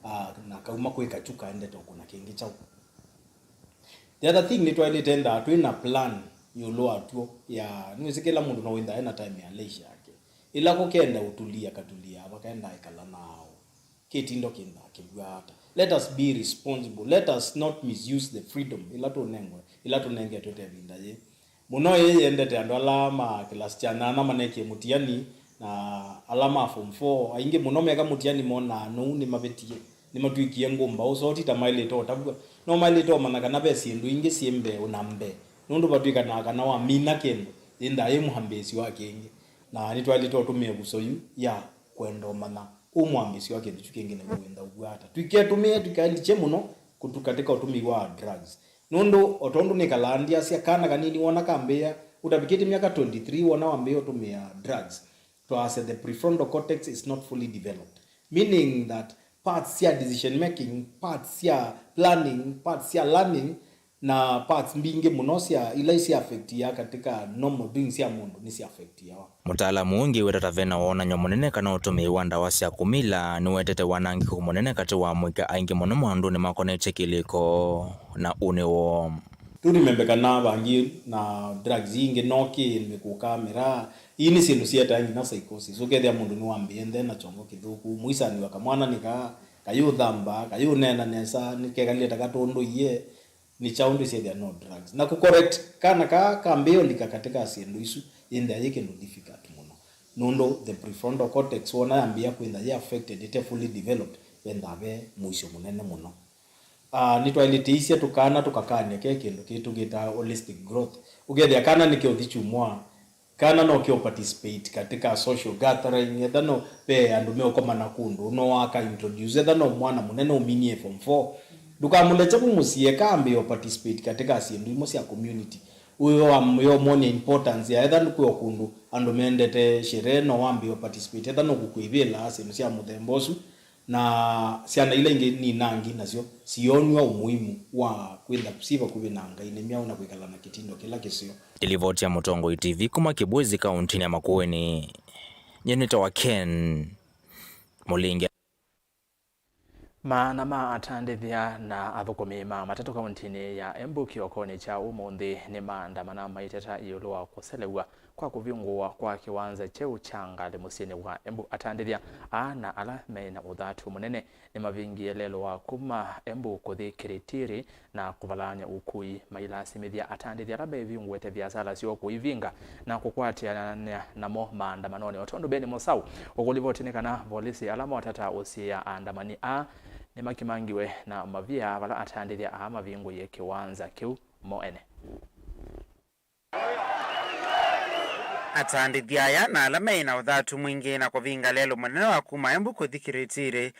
ah, na kauma kwĩ kakyu kaendete ũkũna kĩngĩ kyaũ. The other thing, nĩtwaĩlĩte ntha twĩ na plan ĩũlũ wa tw'o ya, nĩwĩsĩ kĩla mũndũ no wĩnthaa ena time ya leisure yake. Ĩla kũkenda ũtulia, katulia, vakaenda ĩkala nao. Kĩtindo kĩnthaa kĩvw'a ata? Let us be responsible. Let us not misuse the freedom ĩla tũnengwe, ĩla tũnengetwe ta ĩvinda yĩĩ. Mũno ĩĩ yendete andũ ala ma kĩlasi kya nyanya manekie mũtiani, na ala ma form four. Aingĩ mũno meka mũtiani monaa nũu nĩmavĩtie, nĩmatw'ĩkie ngũmbaũ, so ti ta maĩlĩte ũtavw'a. No maĩlĩte ũmanya kana ve syĩndũ ingĩ syĩ mbee na mbee, nũndũ vatw'ĩkanaa kana wamina kĩndũ, yĩndaa yĩ mwambĩĩsyo wa kĩngĩ. Na nĩtwaĩlĩte ũtũmĩa ĩvuso yu ya kwenda ũmanya ũ mwambĩĩsyo wa kĩndũ kyu kĩngĩ nĩw'o wĩnda ũvw'a ata. Tũiketũmĩe, tũikalikye mũno kũtu-, katika ũtũmĩi wa drugs. Nũndũ o tondũ nĩkalaa ndyasya, kana kanini wona kambĩĩa, ũtavikĩte myaka twenty-three wona wambĩĩa ũtũmĩa drugs, twasya the prefrontal cortex is not fully developed, meaning that parts sya decision making, parts sya planning, parts sya learning, na parts mbingĩ mũno sya ila isi affectia katika normal doing sya mũndũ nĩsi affectiawa. Mũtaalamu ũngĩ wĩta ta vena wonany'o mũnene kana ũtũmĩi wa ndawa sya kũmila nĩwetete wanangĩku mũnene katĩ wa amũika aingĩ mũno maũndũnĩ makonetye kĩlĩko na ũnĩ woo. Tũremembe kana vangi na drugs ingĩ no kĩ mĩkũka, mĩraa, ii nĩ syĩndũ sietae nginya psychosis. Ũkethĩa mũndũ nĩwambĩĩe nthĩ na kyongo kĩthũku, mũisani wa kamwana nĩka, kayũthamba, kayũneena nesa, nĩkekalĩte katũndũie, nĩ kyaũ ndwĩsethĩa no drugs. Na kũcorrect kana kaa kambĩĩa ũlika katika syĩndũ isu, yĩnthĩa yĩ kĩndũ difficult mũno. Nũndũ the prefrontal cortex wona yambĩĩa kwĩntha yĩ affected, ĩte fully developed, vendaa ve mũisyo mũnene mũno. Ah, nĩtwaĩlĩtĩisye tũkana tũkakany'a ke kĩndũ kĩĩ tũkĩtaa holistic growth. Ũkethĩa kana nĩkeũthi kyumwa, kana no kĩo participate katika social gathering, etha no ve andũ meũkomana kũndũ, no waka introduce, etha no mwana mũnene ũminie form four. Ndũkamũlekye vu mũsyĩ, eka ambĩe o participate katika syĩndũ imwe sya community. Ũyo amwĩomwony'a importance ya etha nĩ kwĩ o kũndũ andũ mendete sherehe, no wambĩe o participate, etha no kũkwĩvĩla syĩndũ sya mũthemba ũsu. Na syana ila ingĩ ninangi nasyo sionw'a ũmuimu wa kwĩtha syĩ vakuvĩ na Ngai nĩ myaũ na kwĩkala na kĩtindo kĩla kĩseo. Ĩlivoti ya Mũtongoi T V kuma Kĩbwezi kaũntĩnĩ ya Makueni. Nyie nĩtawa Ken Mũlingi. Maana ma atandĩthya na athũkũmi ma matatũ kaũntĩnĩ ya Embu kĩokonĩ kya ũmũnthĩ nĩ maandamana maiteta ĩũlũ wa kũselew'a kwa kũvingũwa kwa kĩwanza kyeũ kya ngalĩ mũsyĩnĩ wa Embu. Atandĩthya aa na ala me na ũthatu mũnene nĩmavingie lelũ wa kuma Embu kũthi Kĩrĩtĩrĩ na kũvalany'a ũkui, mailasimĩthya atandĩthya ala mevingũĩte viasala syoo kũivinga na kũkwatĩanĩa namo maandamanonĩ. O tondũ Beni Mũsaũ ũkũlivoti nĩ kana volisi ala motata ũsiĩa aandamani aa nĩmakimangiwe na mavia vala atandĩthya aa mavingũie kĩwanza kĩu mo ene. Atandĩthya aya na ala meĩ na ũthatu mwingĩ na kũvinga lelũ mũnene wa kuma Embu kũthi Kĩrĩtĩrĩ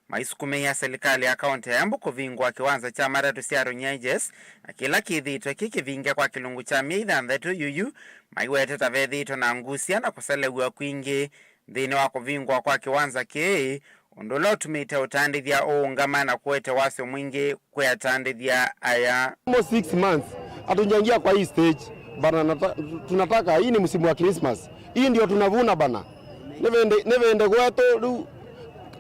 maisukumĩĩa silikalĩ ya kaũntĩ ya Embu kũvingũa kĩwanza kya matatũ sya Runyenjes, na kĩla kĩthĩĩtwe kĩ kĩvinge kwa kĩlungu kya myei thanthatũ yuyu, maiwete ta vethĩĩtwe na ngusya na kũselew'a kwingĩ nthĩnĩ wa kũvingũa kwa kĩwanza kĩĩ, ũndũ ũla ũtumĩte ũtandĩthya ũũngama na kũete wasyo mwingĩ kwĩ atandĩthya aya. Almost six months hatujaingia kwa hii stage. Bana, nata-, tunataka, hii ni msimu wa Christmas. Hii ndio tunavuna bana. Nĩ vĩndĩ, nĩ vĩndĩ kwetu rĩu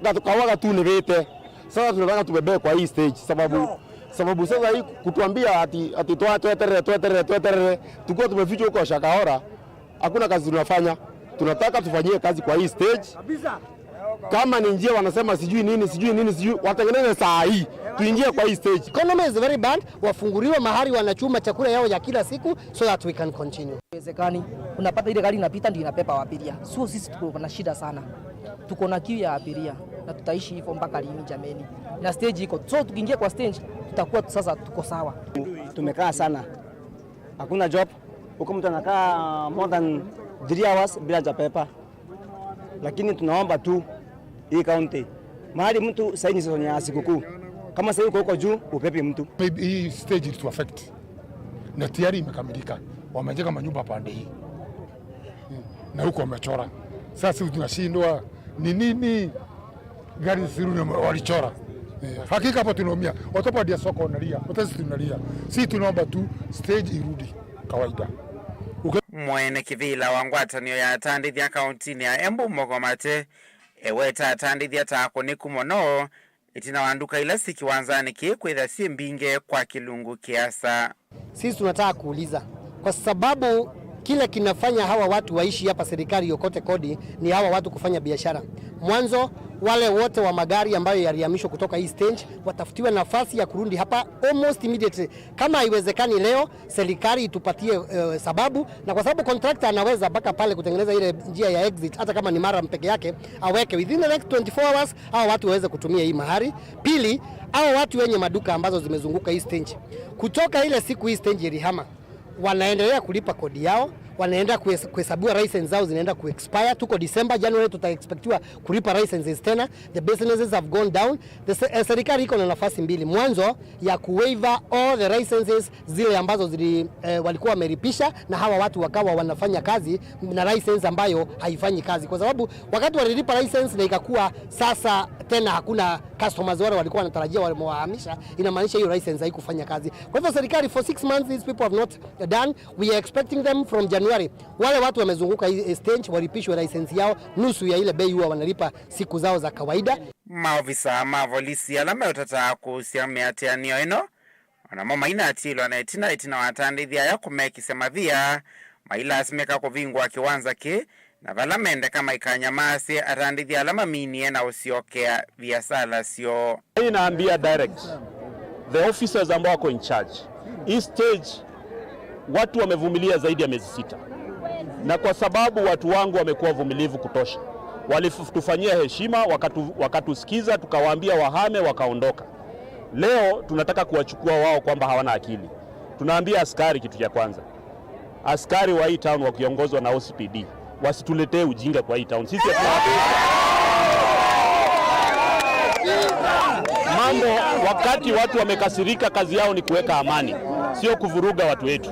gatũ-, kawa gatunĩvĩte. Sasa tunataka tubebee kwa hii stage sababu, sababu sasa hii kutuambia ati, ati twa-, tweterere, tweterere, tweterere, tukiwa tumefichwa huko Shakahola. Hakuna kazi tunafanya. Tunataka tufanyie kazi kwa hii stage. Kama ni njia wanasema sijui nini, sijui nini, sijui, watengeneze saa hii. Tuingie kwa hii stage. Economy is very bad. Wafunguliwe mahali wanachuma chakula yao ya kila siku so that we can continue. Haiwezekani. Unapata ile gari inapita ndio inapepa abiria. So sisi tuko na shida sana. Tuko na kiu ya abiria. Na tutaishi hivyo mpaka lini jameni? Na stage iko. So tukiingia kwa stage, tutakuwa sasa tuko sawa. Tumekaa sana. Hakuna job. Huko mtu anakaa more than three hours bila hajapepa. Lakini tunaomba tu hii county, mahali mtu saini season ya sikukuu, kama sasa uko huko juu, upepi mtu. Maybe hii stage ilitu affect. Na tayari imekamilika. Wamejenga manyumba pande hii. Hmm. Na huko wamechora. Sasa sisi tunashindwa ni nini gari zisiru walichora. Eh, hakika hapo tunaumia. Watopadia soko wanalia, wazazi tunalia. Si tunaomba tu stage irudi kawaida. Uke- Mwene kĩvĩla wa ngwatanĩo ya atandĩthya kaũntinĩ ya Embu Mogomate eweta atandĩthya ta akũnĩku mũno ĩtina wa nduka ila syĩ kĩwanzanĩ kĩĩ kwĩtha syĩ mbingĩ kwa kĩlungu kĩasa. Sisi tunataka kuuliza, kwa sababu kile kinafanya hawa watu waishi hapa, serikali iokote kodi, ni hawa watu kufanya biashara. Mwanzo, wale wote wa magari ambayo yalihamishwa kutoka hii stage watafutiwe nafasi ya kurudi hapa almost immediately. Kama haiwezekani leo, serikali itupatie, eh, sababu, na kwa sababu contractor anaweza mpaka pale kutengeneza ile njia ya exit, hata kama ni mara peke yake, aweke within the next twenty-four hours, hawa watu waweze kutumia hii mahali. Pili, hawa watu wenye maduka ambazo zimezunguka hii stage, kutoka ile siku hii stage ilihama, wanaendelea kulipa kodi yao, wanaenda kuhes-, kuhesabiwa license zao zinaenda kuexpire. Tuko December, January tutaexpectiwa kulipa licenses tena. The businesses have gone down. The se-, eh, serikali iko na nafasi mbili. Mwanzo ya kuwaiver all the licenses zile ambazo zili, eh, walikuwa wamelipisha na hawa watu wakawa wanafanya kazi na license ambayo haifanyi kazi, kwa sababu wakati walilipa license na ikakuwa sasa tena hakuna customers wale walikuwa wanatarajia, wamewahamisha, inamaanisha hiyo license haikufanya kazi. Kwa hivyo serikali, for six months these people have not done. We are expecting them from January. Wale watu wamezunguka hii stage walipishwe license yao, nusu ya ile bei huwa wanalipa siku zao za kawaida. Maofisa ma volisi ala meũtata kũusya mĩatĩanĩo ĩno, o namo mainatĩĩlwa na ĩtina, ĩtina wa atandĩthya aya kũmekĩsya mavia, mailasimĩka kũvingũa kĩwanza kĩĩ, na vala mendeka maikanyamaasye atandĩthya ala maminie na ũsyokea viasala syoo. Hii naambia direct the officers ambao wako in charge. Hii stage watu wamevumilia zaidi ya miezi sita, na kwa sababu watu wangu wamekuwa wavumilivu kutosha, walitufanyia heshima, wakatu-, wakatusikiza, tukawaambia wahame, wakaondoka. Leo tunataka kuwachukua wao kwamba hawana akili. Tunaambia askari kitu cha kwanza, askari wa hii town wakiongozwa na O C P D wasituletee ujinga kwa hii town. Sisi hatuna mambo. Wakati watu wamekasirika, kazi yao ni kuweka amani, sio kuvuruga watu wetu.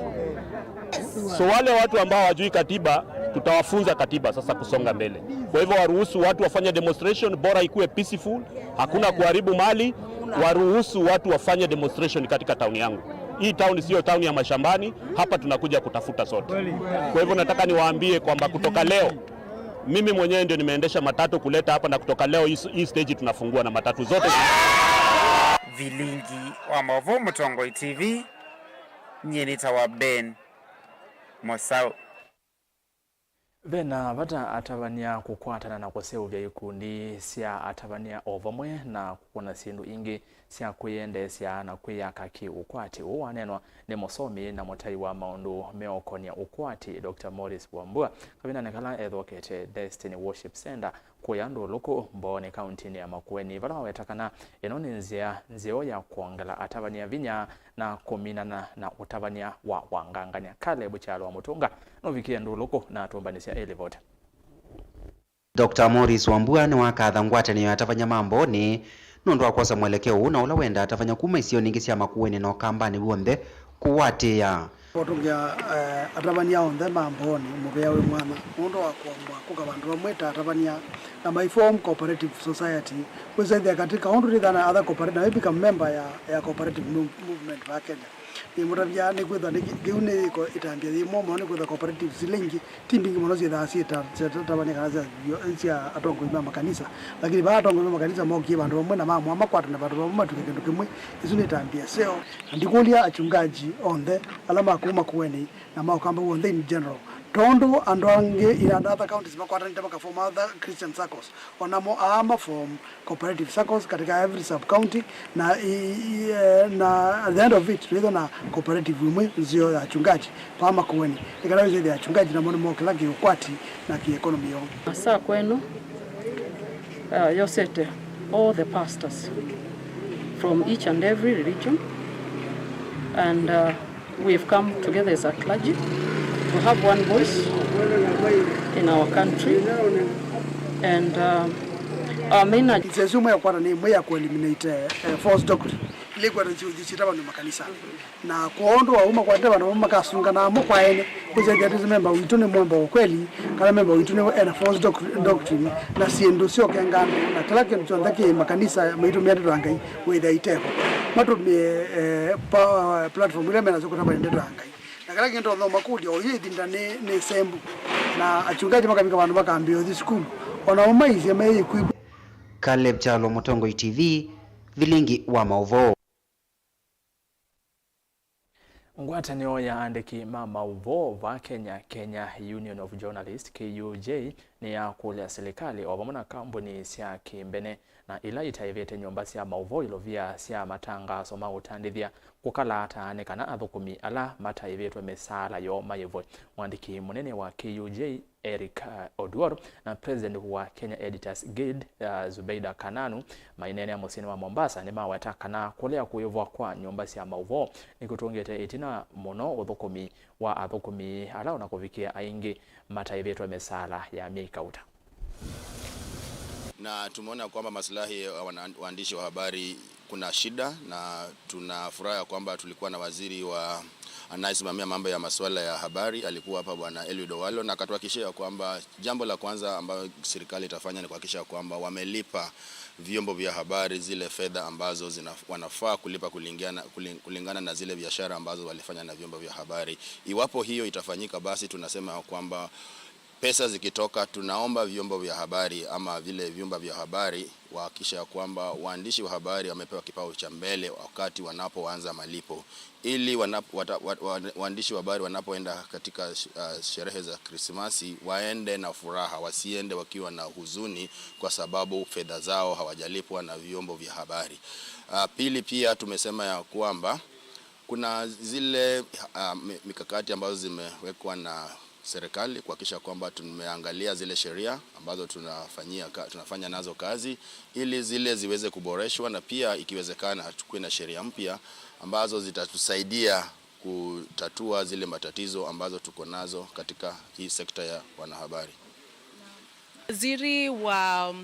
So wale watu ambao hawajui katiba, tutawafunza katiba sasa kusonga mbele. Kwa hivyo waruhusu watu wafanye demonstration, bora ikuwe peaceful, hakuna kuharibu mali. Waruhusu watu wafanye demonstration katika town yangu. Hii town sio town ya mashambani, hapa tunakuja kutafuta sote. Kwa hivyo nataka niwaambie kwamba kutoka leo, mimi mwenyewe ndio nimeendesha matatu kuleta hapa, na kutoka leo hii, hii stage tunafungua na matatu zote. Vilingi wa Maũvoo, Mũtongoi T V, nyie nĩtawa Ben Mosau. Ve na vata atavany'a kũkwatana na kũseũvya ikundi sya atavany'a o vamwe na kũkũna syĩndũ ingĩ sya kwĩyendeesya na kwĩyaka kĩ-ũkwati. Ũũ waneenwa nĩ mũsomi na mũtai wa maũndũ meũkonya ũkwati, Doctor Morris Wambua, kavindanĩ kala ethokete Destiny Worship Center kũya Ndũlũkũ, Mbooni, kauntinĩ ya Makueni, vala waweta kana ĩno nĩ nzĩa nzeo ya kwongela atavany'a vinya na kũminana na ũtavany'a wa wangangany'a. Caleb Kyalo wa Mũtũnga nũvikie Ndũlũkũ na atũmbanĩsya ĩlivoti. Doctor Morris Wambua nĩwakatha ngwatanĩo ya atavany'a ma Mbooni nũndũ wa kwosa mwelekeo ũũ, na ũla wendaa atavany'a kuma isionĩ ingĩ sya Makueni na Ũkambanĩ w'onthe kũwatĩĩa. Kũtũngĩa, eh, atavany'a onthe ma Mbooni mũvea wĩ mwanya nũndũ wa kũamũa kũka vandũ vamwe ta atavany'a na mai form cooperative society, kwĩsaithya katika ũndũ twĩthana other cooperative na we become member ya, ya cooperative mov-, movement va Kenya. Nĩmũtavya nĩkwĩthwa nĩ kĩ-, kĩu nĩ yĩko ĩtambya yĩ mũo mũno, nĩkwĩthwa cooperatives ila ingĩ ti mbingĩ mũno syĩthaa syĩta-, syĩtatavany'a kana sya, sya atongoi ma makanisa. Lakini vaa atongoi ma makanisa mokie vandũ vamwe na mamũa makwatane vandũ vamwe matw'ĩke kĩndũ kĩmwe, ĩsu nĩ ĩtambya ĩseo. Na ndikũlya achungaji onthe ala ma kũu Makueni na ma Ũkamba w'onthe in general, tondũ andũ angĩ in other counties makwatanĩte makaform other Christian circles, o namo aa maform cooperative circles katika every sub county, na i-, i-, eh, na at the end of it twĩthwa na cooperative ĩmwe nzeo ya achungaji vaa Makueni, nĩ kana wĩsĩthĩa achungaji namo nĩmokĩla kĩ-ũkwati na kĩ-economy yoo. Saa kwenu, uh, yosete all the pastors from each and every religion, and, uh, we've come together as a clergy to have one voice in our country, and, uh, our main ag- Nzĩa ĩsu ĩmwe ya kũkwata nĩ ĩmwe ya kũ-eliminate, eh, false doctrine. Ĩkwata nzĩ ũthyũsĩte vandũ makanisa. Na kwoou ndũ wa uma kwatĩte vandũ vamwe makasunga namo kwa ene. Kwĩsya ĩthĩa twĩsĩ memba witũ nĩ memba wa kweli, kana memba witũ nĩ ena false doc-, doctrine, na syĩndũ syokenga andũ, na kĩla kĩndũ kyonthe kĩ makanisa maitũmĩa ndeto ya Ngai wĩthĩa itevo. Matũmĩe, eh, pa-, platform ila menasyo kũtavany'a ndeto ya Ngai. Na kĩla kĩndũ makũlya, oyu ĩvinda nĩ, nĩ sembu. Na achungaji makavika vandũ makambĩĩa ũthi sukulu. O namo maisye meĩkw'ĩkw'a. Caleb Kyalo, Mũtongoi T V, vilingi wa maũvoo. Ngwatanĩo ya aandĩki ma maũvoo va Kenya, Kenya Union of Journalists, K U J, nĩyakũlya silikalĩ o vamwe na kambuni sya kĩmbene na ila itaĩvĩte nyũmba sya maũvoo ilovia sya matangaso ma ũtandĩthya kũkala ata nĩ kana athũkũmi ala mataĩvĩtwe mĩsaala yoo mayĩvwe. Mwandĩki mũnene wa K U J, Eric, uh, Oduor, na president wa Kenya Editors Guild, uh, Zubeida Kananu, maineenea mũsyĩnĩ wa Mombasa, nĩmaweta kana kũlea kũĩvwa kwa nyũmba sya maũvoo nĩkũtũngĩte ĩtina mũno ũthũkũmi wa athũkũmi ala ona kũvikĩa aingĩ mataĩvĩtwe mĩsaala ya myei kauta. Na tumeona kwamba maslahi ya wana-, waandishi wa habari kuna shida, na tuna furaha ya kwamba tulikuwa na waziri wa anayesimamia mambo ya masuala ya habari, alikuwa hapa, Bwana Eliud Owalo, na akatuhakikishia kwamba jambo la kwanza ambayo serikali itafanya ni kuhakikisha kwamba wamelipa vyombo vya habari zile fedha ambazo zina-, wanafaa kulipa kulingana, kulingana na zile biashara ambazo walifanya na vyombo vya habari. Iwapo hiyo itafanyika, basi tunasema ya kwamba pesa zikitoka, tunaomba vyombo vya habari ama vile vyumba vya habari wahakikisha ya kwamba waandishi wa habari wamepewa kipao cha mbele wakati wanapoanza malipo, ili wanap-, wata-, wa-, wa-, waandishi wa habari wanapoenda katika sh-, ah, sherehe za Krismasi, waende na furaha, wasiende wakiwa na huzuni kwa sababu fedha zao hawajalipwa na vyombo vya habari. Ah, pili, pia tumesema ya kwamba kuna zile, ah, mi-, mikakati ambazo zimewekwa na serikali kuhakikisha kwamba tumeangalia zile sheria ambazo tunafanyia ka-, tunafanya nazo kazi ili zile ziweze kuboreshwa, na pia ikiwezekana tukuwe na sheria mpya ambazo zitatusaidia kutatua zile matatizo ambazo tuko nazo katika hii sekta ya wanahabari. Waziri wa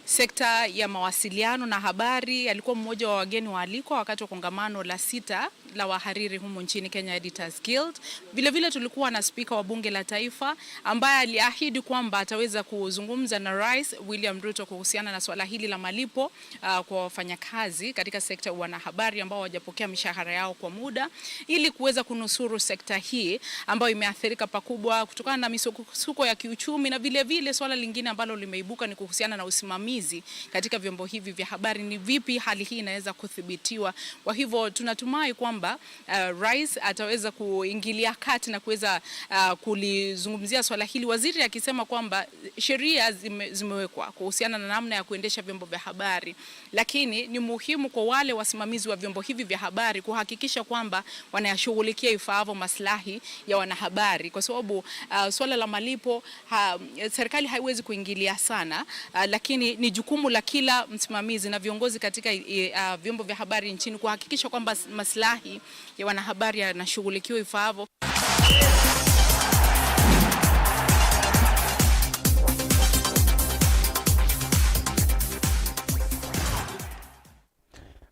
sekta ya mawasiliano na habari alikuwa mmoja wa wageni waalikwa wakati wa kongamano la sita la wahariri humu nchini, Kenya Editors Guild. Vile vile tulikuwa na spika wa bunge la taifa ambaye aliahidi kwamba ataweza kuzungumza na Rais William Ruto kuhusiana na swala hili la malipo, ah, kwa wafanyakazi katika sekta ya wanahabari ambao hawajapokea mishahara yao kwa muda, ili kuweza kunusuru sekta hii ambayo imeathirika pakubwa kutokana na misukosuko ya kiuchumi, na vile vile swala lingine ambalo limeibuka ni kuhusiana na usimamizi katika vyombo hivi vya habari. Ni vipi hali hii inaweza kudhibitiwa? Kwa hivyo tunatumai kwamba, uh, rais ataweza kuingilia kati na kuweza, uh, kulizungumzia swala hili, waziri akisema kwamba sheria zime-, zimewekwa kuhusiana na namna ya kuendesha vyombo vya habari, lakini ni muhimu kwa wale wasimamizi wa vyombo hivi vya habari kuhakikisha kwamba wanayashughulikia ifaavyo maslahi ya wanahabari, kwa sababu, uh, swala la malipo ha-, serikali haiwezi kuingilia sana, uh, lakini ni jukumu la kila msimamizi na viongozi katika, uh, vyombo vya habari nchini kuhakikisha kwamba s-, maslahi ya wanahabari yanashughulikiwa ifaavyo.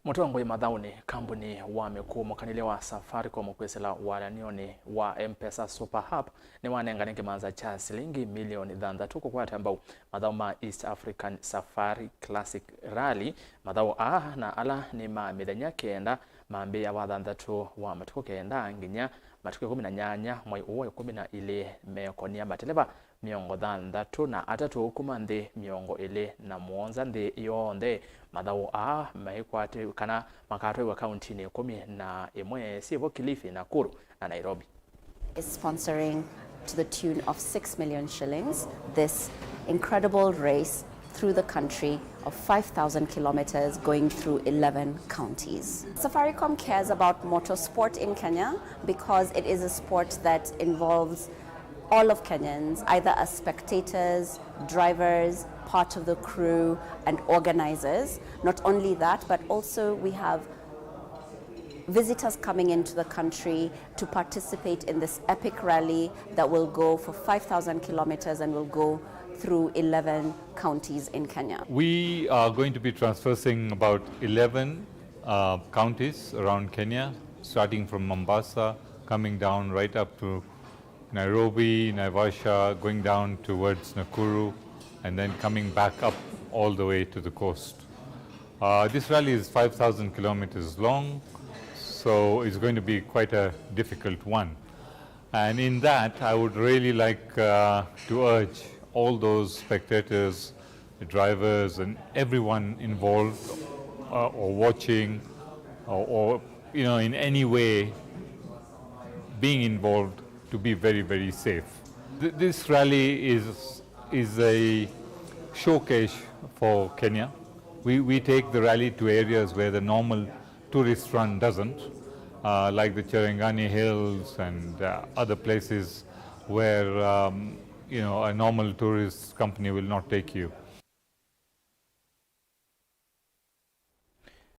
Mũtongoi mathaũnĩ, kambuni wa mĩkũũmũkanĩlye wa Safaricom kwĩsĩla walany'onĩ wa M-Pesa Super App nĩwanengane kĩmanza kya silingi milioni thanthatũ kũkwata mbau mathaũ ma East African Safari Classic Rally. Mathaũ aa na ala nĩ ma mĩthenya kenda, mambĩĩa wa thanthatũ wa matukũ kenda nginya matukũ ĩkũmi na nyanya mwai ũũ wa ĩkũmi na ilĩ, mekonia mateleva mĩongo thanthatũ na atatũ kuma nthĩ mĩongo ĩlĩ na mũonza nthĩ yonthe. Mathaũ aa maikwatĩ-, kana makatwaiwa kauntinĩ ĩkũmi na ĩmwe syĩvo, Kilifi, Nakuru na Nairobi. Is sponsoring to the tune of six million shillings this incredible race through the country of five thousand kilometers going through eleven counties. Safaricom cares about motorsport in Kenya because it is a sport that involves all of Kenyans, either as spectators, drivers, part of the crew, and organizers. Not only that, but also we have visitors coming into the country to participate in this epic rally that will go for five thousand kilometers and will go through eleven counties in Kenya. We are going to be traversing about eleven uh, counties around Kenya, starting from Mombasa, coming down right up to Nairobi, Naivasha, going down towards Nakuru, and then coming back up all the way to the coast. Uh, this rally is five thousand kilometers long, so it's going to be quite a difficult one. And in that, I would really like uh, to urge all those spectators, drivers, and everyone involved uh, or watching or, or you know in any way being involved to be very, very safe. Th- this rally is is a showcase for Kenya. We, we take the rally to areas where the normal tourist run doesn't, uh, like the Cherangani Hills and uh, other places where um, you know a normal tourist company will not take you.